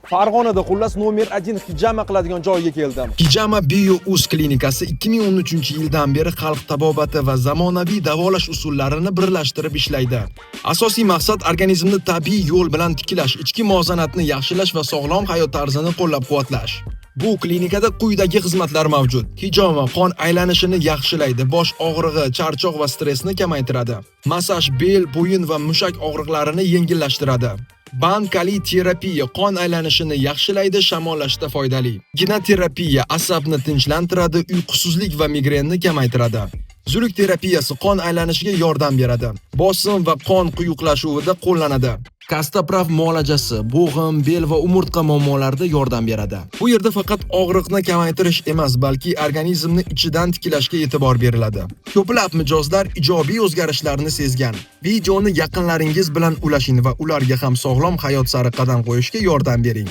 Farg'onada xullas nomer 1 hijama qiladigan joyga keldim. Hijama Bio Uz klinikasi 2013-yildan beri xalq tabobati va zamonaviy davolash usullarini birlashtirib ishlaydi. Asosiy maqsad organizmni tabiiy yo'l bilan tiklash, ichki muvozanatni yaxshilash va sog'lom hayot tarzini qo'llab-quvvatlash. Bu klinikada quyidagi xizmatlar mavjud. Hijoma qon aylanishini yaxshilaydi, bosh og'rig'i, charchoq va stressni kamaytiradi. Massaj bel, bo'yin va mushak og'riqlarini yengillashtiradi. Bankali terapiya qon aylanishini yaxshilaydi, shamollashda foydali. Ginoterapiya asabni tinchlantiradi, uyqusizlik va migrenni kamaytiradi. Zuluk terapiyasi qon aylanishiga yordam beradi. Bosim va qon quyuqlashuvida qo'llanadi. Kastaprav muolajasi bo'g'im, bel va umurtqa muammolarida yordam beradi. Bu yerda faqat og'riqni kamaytirish emas, balki organizmni ichidan tiklashga e'tibor beriladi. Ko'plab mijozlar ijobiy o'zgarishlarni sezgan. Videoni yaqinlaringiz bilan ulashing va ularga ham sog'lom hayot sari qadam qo'yishga yordam bering.